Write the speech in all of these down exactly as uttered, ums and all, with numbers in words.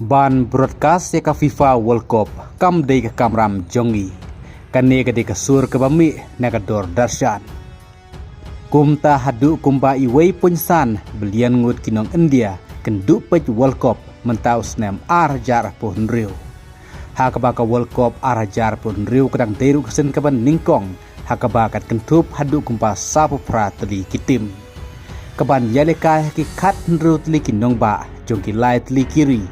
Ban broadcast ïa ka FIFA World Cup kam dei ka kamram jong ngi. Kane ka dei ka sur kaba mih na ka Doordarshan. Kumta haduh kumba iwei point san billion ngut ki nong India kin duh peit World Cup mynta u snem ar hajar arphew hynriew. Ha kaba ka World Cup ar hajar arphew hynriew ka dang dei ruh ka sien kaba nyngkong, ha kaba kat kynthup haduh kumba sawphew phra tylli ki team. Kaban ïalehkai ha ki khathynriew tylli ki nongbah jong ki lai tylli ki ri.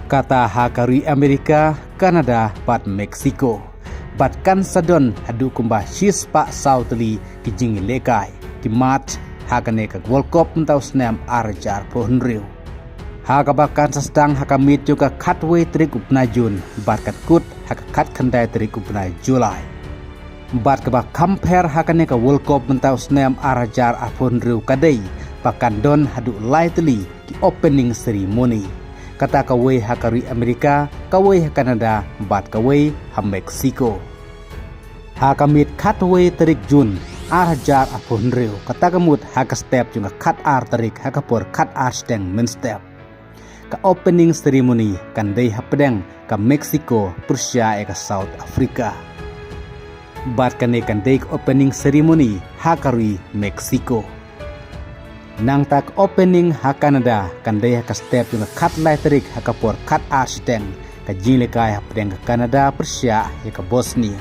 Kata ha ka ri Amerika, Canada bad Mexico. Bad kan sa don haduh kumba shispah saw tylli ki jingïalehkai, ki match, ha kane ka World Cup mynta u snem ar hajar arphew hynriew. Ha kaba kan sa sdang ha ka miet jong ka khatwei tarik u bnai Jun, bad kan kut ha ka khatkhyndai tarik u bnai July. Bad kaba kham pher ha kane ka World Cup mynta u snem ar hajar arphew hynriew ka dei ba kan don haduh lai tylli ki opening ceremony. Kata kawei ha ka ri Amerika, kawei ha Canada, bad kawei ha Mexico. Ha ka miet khatwei tarik Jun ar hajar arphew hynriew, kata ka mut ha ka step jong ka khatar tarik ha ka por khatar shiteng mynstep. Ka opening ceremony kan dei hapdeng ka Mexico pyrshah ïa ka South Africa. Bad kane kan dei ka opening ceremony ha ka ri Mexico. Nangta ka opening ha Canada kan dei ha ka step jong ka khatlai tarik ha ka por khatar shiteng, ka jinglehkai hapdeng ka Canada pyrshah ïa ka Bosnia.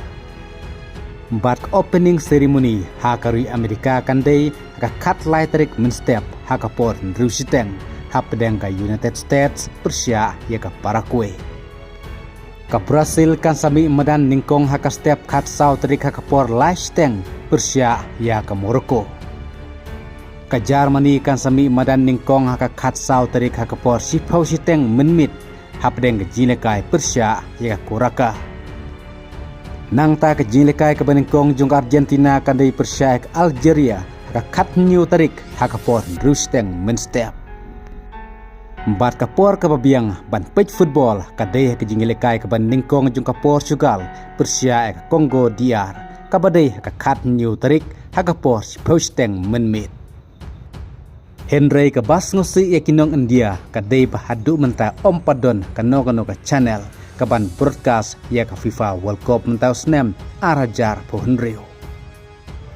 Bad ka opening ceremony ha ka ri Amerika kan dei ha ka khatlai tarik mynstep ha ka por hynriew shiteng, hapdeng ka United States pyrshah ïa ka Paraguay. Ka Brazil kan sa mih madan nyngkong ha ka step khatsaw tarik ha ka por lai shiteng pyrshah ïa ka Morocco. Ka Germany kan sa mih madan nyngkong ha ka khatsaw tarik ha ka por shiphew shiteng mynmiet, hapdeng ka jinglehkai pyrshah ïa ka Curacao. Nangta ka jinglehkai kaba nyngkong jong ka Argentina kan dei pyrshah ïa ka Algeria ha ka khathynñiew tarik ha ka por hynriew shiteng mynstep. Bad ka por kaba biang ban peit football ka dei ha ka jinglehkai kaba nyngkong jong ka Portugal pyrshah ïa ka Congo D R, kaba dei ha ka khathynñiew tarik ha ka por shiphew shiteng mynmiet. Hynrei kaba sngewsih ïa ki nong India ka dei ba haduh mynta ym pat don kano kano ka channel kaban broadcast ïa ka FIFA World Cup mynta u snem ar hajar arphew hynriew.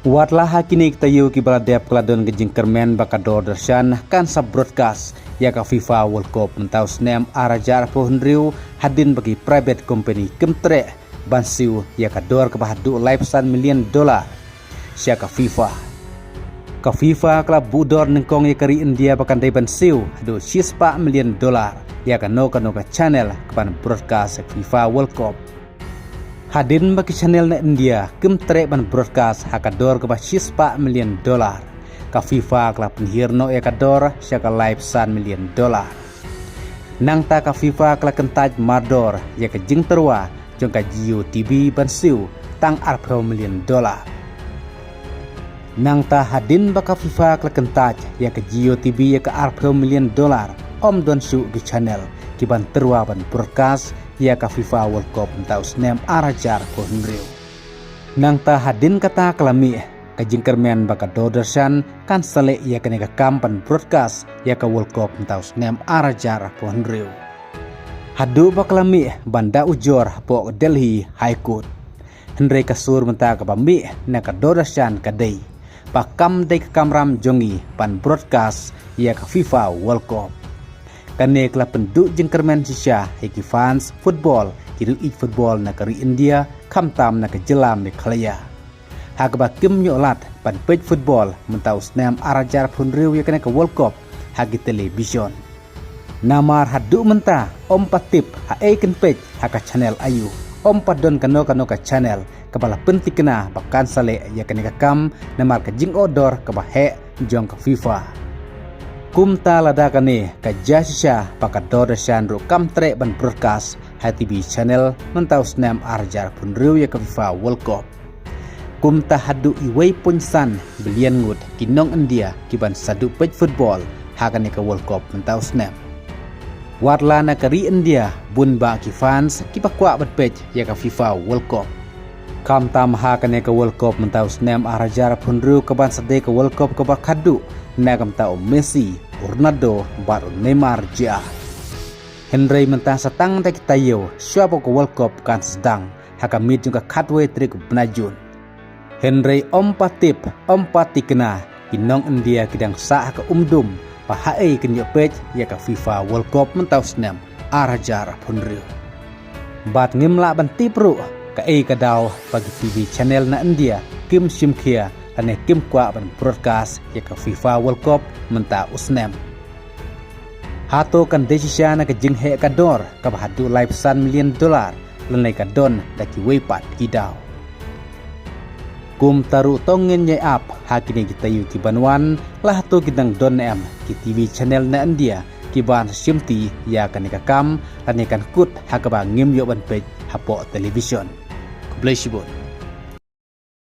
Wat la ha kine ki taïew kiba la dep ka la don ka jingkyrmen ba ka Doordarshan kan sa broadcast ïa ka FIFA World Cup mynta u snem ar hajar arphew hynriew, hadien ba ki private company kim treh ban siew ïa ka dor kaba haduh laiphew san million dollar sha ka FIFA. Ka FIFA ka la buh dor nyngkong ïa ka ri India ba kan dei ban siew haduh shispah million dollar ïa kano kano ka channel kaban broadcast ïa ka FIFA World Cup. Hadien ba ki channel na India kim treh ban broadcast ha ka dor kaba shispah million dollar, ka FIFA ka la pynhiar noh ïa ka dor sha ka laiphew san million dollar. Nangta ka FIFA ka la kyntait mardor ïa ka jingtyrwa jong ka Jio TV ban siew tang arphew million dollar. Nangta hadien ba ka FIFA ka la kyntait ïa ka Jio TV ïa ka arphew million dollar, ym don shuh ki channel kiban tyrwa ban broadcast ïa ka FIFA World Cup mynta u snem ar hajar arphew hynriew. Nangta hadien kata ka la mih ka jingkyrmen ba ka Doordarshan kan sa leh ïa kane ka kam ban broadcast ïa ka World Cup mynta u snem ar hajar arphew hynriew. Haduh ba ka la mih ban da ujor hapoh Delhi High Court. Hynrei ka sur mynta kaba mih na ka Doordarshan ka dei ba kam dei ka kamram jong ngi ban broadcast ïa ka FIFA World Cup. Kane ka la pynduh jingkyrmen shisha ïa ki fans football, ki riewieid football na ka ri India, khamtam na ka jylla Meghalaya, ha kaba kim ïoh lad ban peit football mynta u snem ar hajar arphew hynriew ïa kane ka World Cup ha ki television. Namar haduh mynta ym pat tip haei kin peit ha ka channel aïu, ym pat don kano kano ka channel kaba la pynthikna ba kan sa leh ïa kane ka kam namar ka jingordor kaba heh jong ka FIFA. Kumta lada kane ka jia shisha ba ka Doordarshan ruh kam treh ban broadcast ha TV channel mynta u snem ar hajar arphew hynriew ïa ka FIFA World Cup. Kumta haduh iwei point san billion ngut ki nong India kiban sa duh peit football ha kane ka World Cup mynta u snem. Wat la na ka ri India bun bah ki fans kiba kwah ban peit ïa ka FIFA World Cup. Khamtam ha kane ka World Cup mynta u snem ar hajar arphew hynriew kaban sa dei ka World Cup kaba khadduh na ka bynta u Messi, u Ronaldo bad u Neymar Jr. Hynrei mynta sa tang da ki taïew shuwa ba ka World Cup kan sdang ha ka miet jong ka khatwei tarik u bnai Jun. Hynrei ym pat tip, ym pat tikna, ki nong India ki dang sah ha ka umdum ba haei kin ïoh peit ïa ka FIFA World Cup mynta u snem ar hajar arphew hynriew. Bad ngim lah ban tip ruh kaei ka daw ba ki TV channel na India kim shim khia lane kim kwah ban broadcast ïa ka FIFA World Cup mynta u snem. Hato kan dei shisha na ka jingheh ka dor kaba haduh laiphew san million dollar lane ka don da kiwei pat ki daw? Kumta ruh to ngin ïai ap ha kine ki taïew ki ban wan, la hato ki dang don em ki TV channel na India ki ban shimti ïa kane ka kam lane kan kut ha kaba ngim ïoh ban peit hapoh television. Khublei shibun.